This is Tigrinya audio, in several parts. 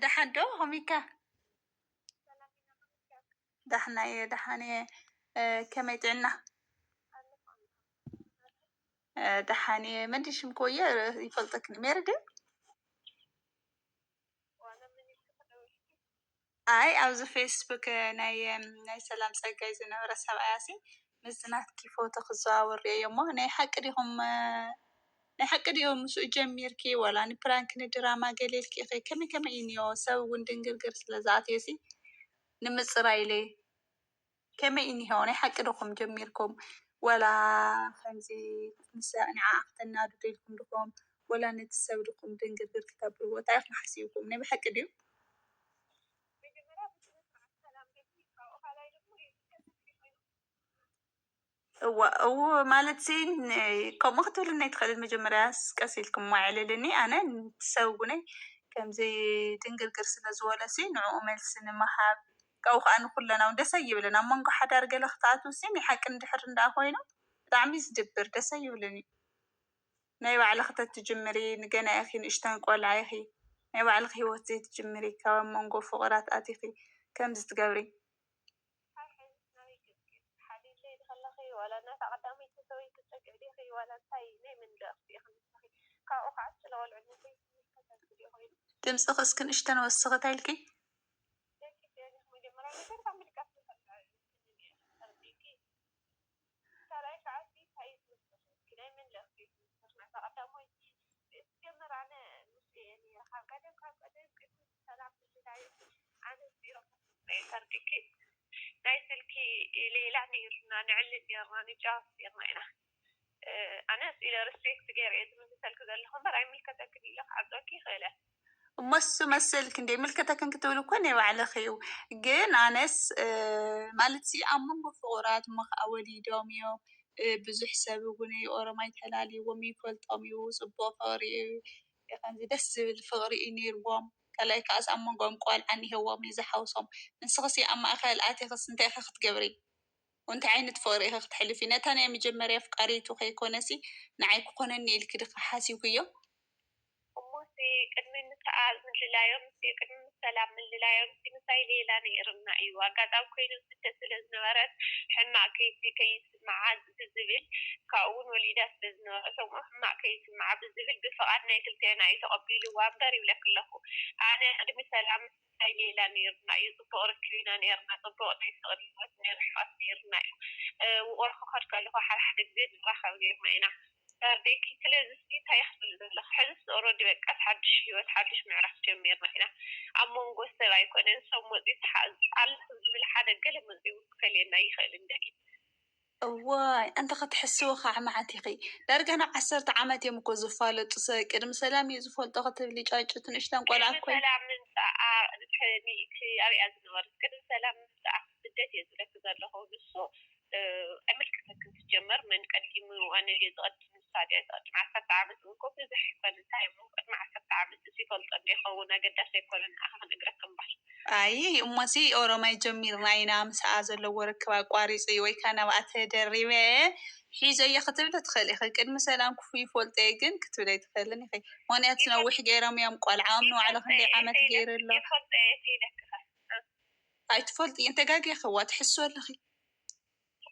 ደሓን ዶ ሆሚካ? ደሓና እየ፣ ደሓን እየ። እ፣ ከመይ ጥዕና? እ፣ ደሓን እየ። መን ድዩ ሽምኪ? ወየ ይፈልጠክኒ። ሜሪ ድዩ? ኣይ፣ ኣብዚ ፌስቡክ ናይ፣ ናይ ሰላም ጸጋይ ዝነበረ ሰብኣያ ሲ፣ ምስዚ ናትኪ ፎቶ ክዘዋወር ርእየዮ እሞ፣ ናይ ሓቂ ዲኹም፣ ናይ ሓቂ ድዩ ምስኡ ጀሚርኪ? ዋላ ንፕራንክ ንድራማ ገለ ኢልኪ ኢኺ? ከመይ ከመይ እዩ እኒኦ? ሰብ እውን ድንግርግር ስለ ዝኣትዮ ሲ፣ ንምጽራይ ኢለ። ከመይ እዩ እኒሆ? ናይ ሓቂ ዲኹም ጀሚርኩም? ዋላ ከምዚ ንሳ፣ ንዓኣ ክተናድዱ ኢልኩም ዲኹም? ዋላ ነቲ ሰብ ዲኹም ድንግርግር ክተብልዎ? እንታይ ኢኹም ሓሲብኩም? ናይ ብሓቂ ድዩ? እዋ፣ እው፣ ማለት ሲ፣ ን-፣ ከምኡ ክትብልኒ ኣይትኽእልን። መጀመርያ ቀስ ኢልክሞ ኣዕልልኒ። ኣነ ንሰብ እውነይ ከምዚ ድንግርግር ስለ ዝበሎ ሲ፣ ንዕኡ መልሲ ንምሃብ፣ ካብኡ ከኣ ንኩለና እውን ደስ ኣይብልን። ኣብ መንጎ ሓዳር ገለ ክትኣትዉ ሲ፣ ናይ ሓቂ እንድሕር እንዳ ኮይኑ፣ ብጣዕሚ ዝድብር፣ ደስ ኣይብልን እዩ። ናይ ባዕልኺ ተትጅምሪ፣ ንገና ኢኺ፣ ንእሽተን ቆልዓ ኢኺ። ናይ ባዕልኺ ህይወት ዘይትጅምሪ፣ ካብ ኣብ መንጎ ፍቑራት ኣቲኺ ከምዚ ትገብሪ። ድምፅኺ እስኪ ንእሽተን ወስኺ፣ እንታይ ኢልኪ? ናይ ስልኪ ሌላ ነይርና፣ ንዕልል ነይርና፣ ንጫወት ነይርና ኢና። እ፣ ኣነ ስኢለ ሪስፔክት ገይረ እየ ዝምልሰልኪ ዘለኹ እምበር ኣይምልከተክን ኢለ ክዓብጠኪ ይኽእል እየ። እሞ እሱ መሰልኪ እንደ ይምልከተክን ክትብል እኮ ናይ ባዕልኺ እዩ። ግን ኣነስ፣ እ፣ ማለት ሲ ኣብ መንጎ ፍቑራት እሞ ከዓ ወሊዶም እዮም። እ፣ ብዙሕ ሰብ እውን እዩ ኦሮማይ ተላልይዎም ይፈልጦም እዩ። ፅቡቕ ፍቕሪ እዩ። ከምዚ ደስ ዝብል ፍቕሪ እዩ ነይርዎም። ካልኣይ ከዓስ ኣብ መንጎኦም ቆልዓ እኒሄዎም እዩ ዝሓውሶም። ንስኽሲ ኣብ ማእኸል ኣቲኽስ እንታይ ኢኺ ክትገብሪ? እንታይ ዓይነት ፍቕሪ ኢኺ ክትሕልፊ? ነታ ናይ መጀመርያ ኣፍቃሪቱ ከይኮነሲ ንዓይ ክኾነኒ ኢልኪ ድኻ ሓሲብክዮ? እሞሲ ቅድሚ ምስኣ ምልላዮም፣ ምስ ቅድሚ ምስ ሰላም ምልላዮም፣ ምስ ምሳይ ሌላ ነይርና እዩ። ኣጋጣሚ ኮይኑ ስደት ስለ ዝነበረት ሕማቕ ከይሲ-፣ ከይስምዓ ብዝብል፣ ካብኡ እውን ወሊዳ ስለ ዝነበረት፣ እሞ ሕማቕ ከይስምዓ ብዝብል ብፍቓድ ናይ ክልቴና እዩ ተቐቢልዋ እምበር ይብለኪ ኣለኹ። ኣነ ቅድሚ ሰላም ናይ ሌላ ነይርና እዩ። ጽቡቕ ርክብ ኢና ነይርና። ጽቡቕ ናይ ፍቕሪ ህይወት፣ ናይ ርሕቀት ነይርና እዩ። እ፣ ውቕሮ ክኸድ ከለኹ ሓደ ሓደ ግዜ ንራኸብ ነይርና ኢና። ተርዴኪ፣ ስለዚ እስኪ እንታይ ኢኺ ትብሊ ዘለኺ? ሕዝስ ኦረዲ በቃ ሓድሽ ህይወት፣ ሓድሽ ምዕራፍ ጀሚርና ኢና። ኣብ መንጎ ሰብ ኣይኮነን፣ ሰብ መፂኡ ተሓ-፣ ኣለኹ ዝብል ሓደ ገለ መፂኡ ክፈልየና ይኽእል እንደጊ። እዋይ፣ እንተ ኸትሕስዊ ኸዓ መዓት ኢኺ። ዳርጋ ናብ ዓሰርተ ዓመት እዮም እኮ ዝፋለጡ። ሰ-፣ ቅድሚ ሰላም እዩ ዝፈልጦ ክትብሊ ጫጩት ንእሽተን ቆልዓ ቅድሚ እኮ እዩ። ሰላም ምምጻኣ፣ ድሕሪ እቲ ኣብያ ዝነበረት፣ ቅድሚ ሰላም ምምጻኣ ስደት እየ ዝብለኪ ዘለኹ። ንሱ፣ እ፣ ኣይምልከተክን። ትጀመር መን ቀዲሙ፣ ኣነ ድየ ዝቐድም፣ ንሳ ድያ ትቐድም? ዓሰርተ ዓመት እውን እኮ ብዙሕ ኣይኮነ። እንታይ እሞ ቅድሚ ዓሰርተ ዓመት እሱ ይፈልጦ እንዶ ይኸውን? ኣገዳሲ ኣይኮነን ንዓኺ ክነግረኪ እምበር። ኣይ፣ እሞሲ ኦሮማይ ጀሚርና ኢና፣ ምስኣ ዘለዎ ርክብ ኣቋሪጸ ወይ ከኣ ናብኣ ተደሪበ ሒዘዮ ክትብሊ ትኽእሊ ኢኺ። ቅድሚ ሰላም ክፉ ይፈልጦ እየ ግን ክትብሊ ኣይትኽእልን ኢኺ። ምኽንያቱ ነዊሕ ገይሮም እዮም፣ ቆልዓኦም ንባዕሉ ክንደይ ዓመት ገይሩ ኣሎ። ይፈልጦ እየ ኢለኪ ኸ? ኣይትፈልጥን፣ ተጋጊኺ እዋ ትሕስዊ ኣለኺ።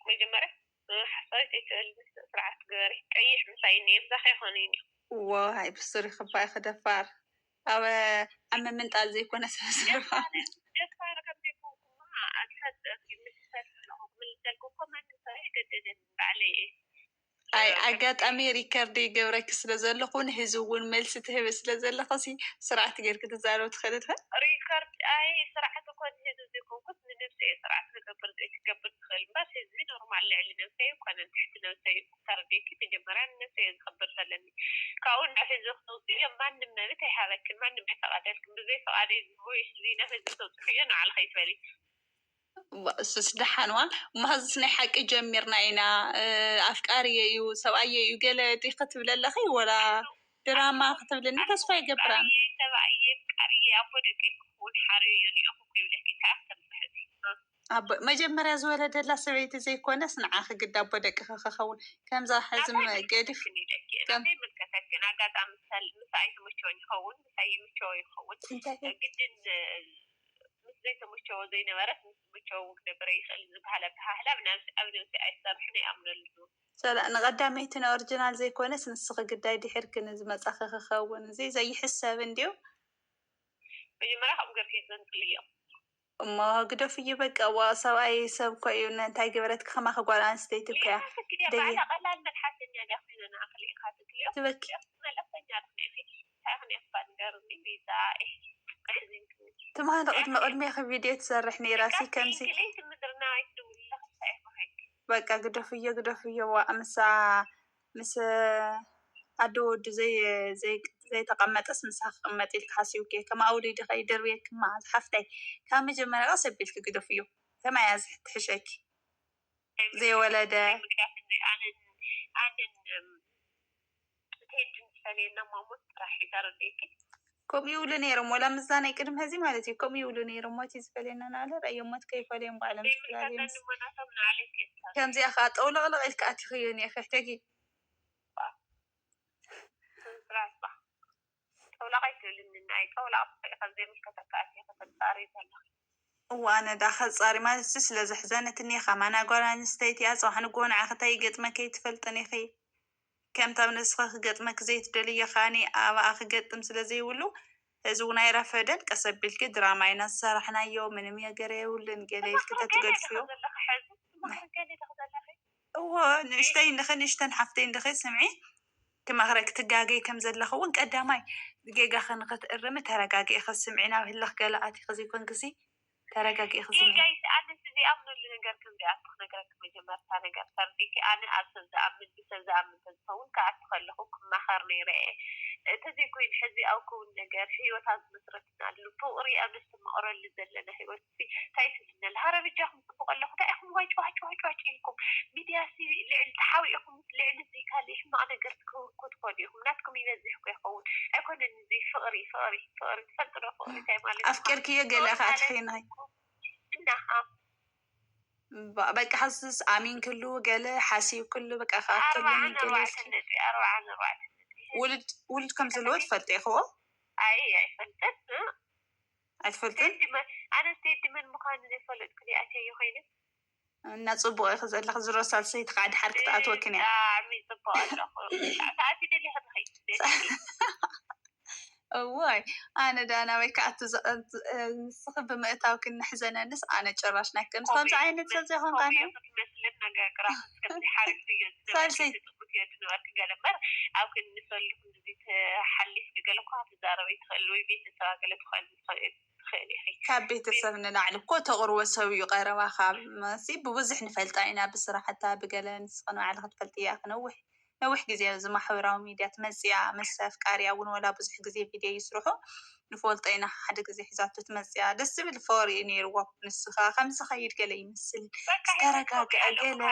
መጀመርያ፣ እ፣ ሓሳዊት ኣይትበልኒ፣ ስርዓት ግበሪ። ቀይሕ ምሳይ እኒኦ፣ ምሳኺ ኣይኮነ እኒኦ። ዋይ፣ ብሱር ይኽባእ ኢኺ ደፋር። ኣብ፣ ኣብ ምምንጣል ዘይኮነ ሰብ ዝረባ። ደፋር፣ ደፋር ከም ዘይኮንኩማ ኣትፈልጥ፣ ምስ ሰብ ዘለኹ ክምልሰልኩ እኮ ማንም ሰብ ኣይገደደኒ፣ ባዕለይ እየ። ኣይ፣ እ፣ ኣጋጣሚ ሪከርድ ይገብረኪ ስለ ዘለኹ፣ ንህዝቢ እውን መልሲ ትህቢ ስለ ዘለኺ ሲ፣ ስርዓት ጌርኪ ትዛረቢ ትኽእሊ ዲኺ? ሪከርድ፣ ኣይ፣ ስርዓት እኮ ንህዝቢ ዘይኮንኩስ ንነብሰይ እየ ስርዓት ክገብር፣ ክገብር ዝኽእል እምበር፣ ህዝቢ ኖርማል ልዕሊ ነብሰይ ኣይኮነን፣ ትሕቲ ነብሰይ እዩ። ተረዲእኪ? መጀመርያ ንነብሰይ እየ ዘኽብር ዘለኒ። ካብኡ ንላዕሊ ህዝቢ ክተውፅእዮ ማንም መብት ኣይሃበክን፣ ማንም ኣይፈቐደልክን። ብዘይ ፍቓደይ ቮይስ እዚ ናብ ህዝቢ ተውፅሕዮ ንባዕልኺ ኣይትበሊ። እዋ፣ እሱስ ደሓንዋ። እሞ ኸዚስ ናይ ሓቂ ጀሚርና ኢና፣ እ፣ ኣፍቃሪየ እዩ፣ ሰብኣየ እዩ፣ ገለ ዲኺ ክትብሊ ኣለኺ? ወላ ድራማ ክትብልኒ ተስፋ ይገብር ኣነ። ሰብኣየ፣ ሰብኣየ፣ ኣፍቃሪየ፣ ኣቦ ደቀይ ክኸውን ሓርዮ እየ እኒኦኹ እኮ ይብለኪ። እንታይ እያ ክተምፅሒ? እ። ኣቦ መጀመርያ ዝወለደላ ሰበይቲ ዘይኮነስ ንዓኺ ግዳ ኣቦ ደቅኺ ክኸውን። ከምዛ ሕዚ ናተይ ገዲፍ ምልከተክን እዩ ደቂ ናተይ ምልከተክን ኣጋጣሚ ምሳይ ኣይተመቸወን ይኸውን ምሳይ ይምቸዎ ይኸውን ግድን ምስ ዘይተመቸዎ ዘይነበረስ ምስ ዝመቸዎ እውን ክነብረ ይኽእል ዝበሃል ኣበሃህላ ብናብሲ ኣብ ነብሲ ኣይሰርሕን ኣይኣምነሉ። ሰላ ንቐዳመይቲ ንኦርጅናል ዘይኮነስ ንስኺ ግዳይ ድሕርኪ ንዝመጻኺ ክኸውን እዚ ዘይሕሰብ እንድዩ። መጀመርያ ከም ገርፊ ዘንጥልዮ እሞ ግደፍዮ በቃ። ዋ ሰብኣይ ሰብ እኮ እዩ። እንታይ ገበረትኪ? ከማኺ ጓል ኣንስተይቲ እኮ እያ። ሊኢኻትክልዮ ባዕላ ቀላል መልሓሰኛ ድያ ኮይና ንኣኽሊ ኢኻትክልዮ ትበኪ መልእኽተኛ ትኽእሊ እንታይ ክንየፋ ንገርኒ ቤዛ ኣሕዚንክኒ ትማሊ ቅድሚ ቅድሜኺ ቪድዮ ትሰርሕ ነይራ ሲ ከምሲ ክልይቲ ምድርና ኣይትደውልላ እንታይ ኢኹ በቃ ግደፍዮ ግደፍዮ ዋ ምሳ ምስ ኣደ ወዱ ዘይ- ዘይ- ዘይተቐመጠስ ምሳ ክቕመጥ ኢልካ ሓሲብኪ ከም ኣውሊድኺ ደርብየክማ ዝሓፍተይ ካብ መጀመርያ ቀስ ኣቢልኪ ግደፍዮ ከማይ እያ ትሕሸኪ ዘይወለደ ምግዳፍ እንደ ኣነን ኣነን ቴድን ዝፈለየና ማሞት ጥራሕ እዩ ተረዲእኪ ከምኡ ይብሉ ነይሮም ወላ ምዛ ናይ ቅድሚ ሕዚ ማለት እዩ ከምኡ ይብሉ ነይሮም ሞት እዩ ዝፈለየና ናለ ረእዮ ሞት ከይፈለዮም ባዕሎም ዝፈላለዮም ዘይምልከተኒ እሞ ናቶም ንዓለይቲ እየ ዝፈርድ ከምዚኣ ከዓ ጠውለቕለቕ ኢልካ ኣቲኽዮ እኒኤ ክሕተጊ ስራባ ጠውላቕ ኣይትብልኒ ናይ ጠውላቕ ብፍዕ ካብ ዘይምልከተካ ኣትየ ከተፃሪ ዘለኺ እዋ ኣነ ዳ ከፃሪ ማለት እዚ ስለ ዘሕዘነትኒ ኢኻ ማና ጓል ኣንስተይቲ እያ ፅባሕ ንግሆ ንዓኺ እንታይ ይገጥመኪ ኣይትፈልጥን ኢኺ ከምታ ንስኺ ክገጥመኪ ዘይትደልዮ ከኣኒ ኣባኣ ክገጥም ስለ ዘይብሉ እዚ እውን ኣይረፈደን ቀስ ኣቢልኪ ድራማ ኢና ዝሰራሕናዮ ምንም ነገር የብሉን ገለ ኢልኪ ተትገድፍዮ ዘለኺ ሕዚ ትመኽሪ ገለ ኢለኺ ዘለኺ እዎ ንእሽተይ እንድኺ ንእሽተን ሓፍተይ እንድኺ ስምዒ ክመኽረኪ ትጋገይ ከም ዘለኺ እውን ቀዳማይ ጌጋኺ ንኽትእርሚ ተረጋጊእኺ ስምዒ ናብ ህልኽ ገለ ኣቲኺ ዘይኮንክሲ ተረጋጊእኺ ስምዒ ጌጋ ይስኣልስ እዚኣ ምንሉ ነገር ከም ዘይኣቱ ክነግረኪ መጀመርታ ነገር ተርዲኪ ኣነ ኣብ ሰብ ዝኣምን ብሰብ ዝኣምን ተዝኸውን ክኣቱ ከለኹ ክማኸር ነይረ እየ እንተዘይኮይኑ ሕዚ ኣብ ክውን ነገር ህይወት ኣብ ዝመስረትናሉ ፍቕሪ ኣብ ነስተማቕረሉ ዘለና ህይወት ሲ እንታይ ትብልኒ ኣለኻ ረብጃኹም ጽቡቕ ኣለኹ እንታይ ኢኹም ዋጭ ዋጭ ዋጭ ዋጭ ኢልኩም ሚድያ ሲ ልዕሊ ተሓቢእኹም ልዕሊ እዚ ካልእ ሕማቕ ነገር ክትኮኑ ኢኹም ናትኩም ይበዝሕ እኮ ይኸውን ኣይኮነን እዚ ፍቕሪ ፍቕሪ ፍቕሪ ትፈልጡ ዶ ፍቕሪ እንታይ ማለት እዩ ኣፍቂርክዮ ገለ ከዓ ትሕይናይ እና በቃ ሓስስ ኣሚን ክሉ ገለ ሓሲብ ክሉ በቃ ከኣክልን ኣርባዓን ገለ ኣርባዕተን ነጥቢ ኣርባዓን ኣርባዕተን ነጥቢ ውልድ ውልድ ከም ዘለዎ ትፈልጥ ኢኽዎ ኣይ ኣይፈልጥን ኣይትፈልጥን ኣነ ስቴዲ መን ምዃኑ ዘይፈለጥኩ ዲኣተዮ ኮይነ እና ፅቡቅ ኢኺ ዘለኺ ዝሮ ሳልሰይቲ ከዓ ድሓር ክትኣትወክን እያ ብጣዕሚ ፅቡቅ ኣለኹ ሰዓት ይደሊ ክትኸይ እዋይ ኣነ ዳ ናበይ ከዓ ንስኺ ብምእታው ክንሕዘነንስ ኣነ ጭራሽ ናይ ከምዚ ዓይነት ሰብ ዘይኮንካ ክትመስልን ነጋግራ ከምዚ ሓሪፍ እዩ ሳልሰይ ዝነበርክ ገለ እምበር ኣብ ክንሰሉ ክንዚ ትሓሊፍ ገለ እኳ ትዛረበ ይትኽእል ወይ ቤተሰባ ገለ ትኽእል ትኽእል ኢኺ ካብ ቤተሰብ ንላዕሊ እኮ ተቕርቦ ሰብ እዩ ቀረባኻ መሲ ብብዙሕ ንፈልጣ ኢና ብስራሕታ ብገለ ንስኽን ባዕልኺ ትፈልጥያ ክነውሕ ነዊሕ ግዜ ኣብዚ ማሕበራዊ ሚድያ ትመፅያ ምስ ኣፍቃርያ እውን ወላ ብዙሕ ግዜ ቪድዮ ይስርሑ ንፈልጦ ኢና ሓደ ግዜ ሒዛቶ ትመፅያ ደስ ዝብል ፍቕሪ እዩ ነይርዎ ንሱ ከዓ ከምዚ ኸይድ ገለ ይመስል ዝተረጋግዐ ገለ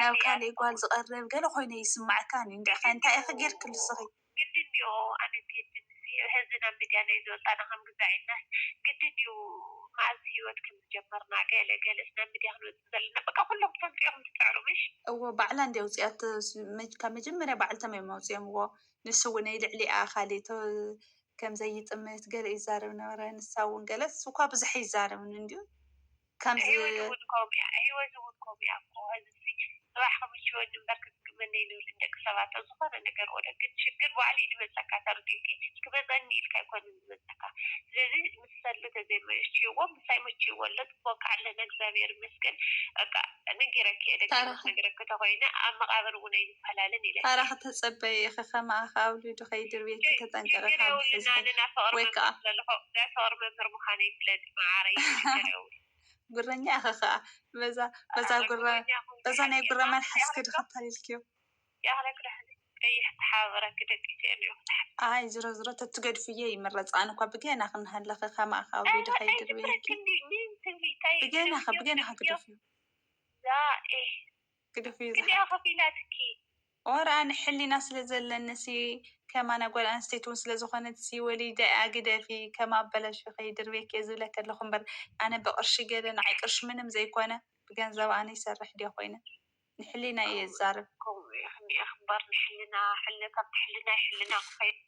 ናብ ካሊእ ጓል ዝቐርብ ገለ ኮይነ ይስማዕካ እንድዒ እንታይ ኢኺ ጌርክሉ ንስኺ ግድን ዲዮ ኣነ ቴድን ሕዚ ናብ ሚድያ ናይ ዝወፃና ከም ግዛዕ ኢልና ግድን ዩ መዓዝ ህይወት ከም ዝጀመርና ገለ ገለ ናብ ሚድያ ክንወፅእ ዘለና በቃ ኩሎም ተንፅኦም ትፅዕሩ ምሽ እዎ ባዕላ እንዲ ኣውፅኣቶ ካብ መጀመርያ ባዕልቶም እዮም ኣውፅኦምዎ ንሱ እውን ልዕሊኣ ካሊእ ከም ዘይጥምት ገለ ይዛረብ ነበረ ንሳ እውን ገለ እሱ እኳ ብዙሕ ይዛረብን እንድዩ ከምዚ ህይወት እውን ከምኡ እያ ህይወት እውን ከምኡ እያ እኮ ሕዚ ጽባሕ ክምችወኒ እምበር ክስክመኒ ይንብል ንደቂ ሰባት ኣብ ዝኾነ ነገር ወደ ግን ሽግር ባዕሉ እዩ ዝመፀካ ተረዲእኪ ክመፀኒ ኢልካ ኣይኮንን ዝመፀካ ስለዚ ምስ ሰሉ ተዘይመችዎ ምሳይ መችዎ ኣሎ ፅቡቅ ኣለና እግዚኣብሔር ይመስገን በቃ ነጊረኪ እየ ደቂ ታረኸ- ነግረኪ ተኮይነ ኣብ መቃብር እውን ኣይንፈላለን ኢለ ታራ ክተፀበይ ኢኺ ከማኣ ከኣውሊዱ ከይድርብየኪ ተጠንቀቂ ችግር ካብ የብሉን ብሕዝቢ ኣነ ናይ ፍቅሪ ወይ ከዓ መምህር ዘለኹ ናይ ፍቅሪ መምህር ምዃነይ ፍለጢ ማዓረይ ችግር የብሉን ጉረኛ ኢኺ ከዓ በዛ በዛ ጉረ በዛ ናይ ጉረ መልሓስኪ ድኽታሊልክዮ ያኽለክ ዳሕዚ ቀይሕ ተሓባበረኪ ደቂ ሲኦም እዮም ኣይ ዝሮ ዝሮ ተትገድፍዮ ይምረፅ ኣነ እኳ ብገና ክንሃለኸ ከማኣ ከኣውሊዱ ከይድርብየኪ ኣይትብረኪ እንዲ ምን ትብሊ እንታይ ብገናኸ ብገናኸ ግደፍዮ ዛ ኤህ ግደፍዮ ክንዲኣ ከፊላትኪ ወረ ኣነ ሕሊና ስለ ዘለኒ ሲ ከማና ጓል ኣንስተይቲ እውን ስለ ዝኾነት ሲ ወሊደ ኣግደፊ ከማበለሽ ከይድርቤክ እየ ዝብለክ ኣለኹ እምበር ኣነ ብቕርሺ ገለ ንዓይ ቅርሺ ምንም ዘይኮነ ብገንዘብ ኣነ ይሰርሕ ድየ ኮይነ ንሕሊና እየ ዝዛረብ። ከምኡ ኢኺ እምበር ንሕልና ሕልና ካብቲ ሕልና ሕልና ክኸይድ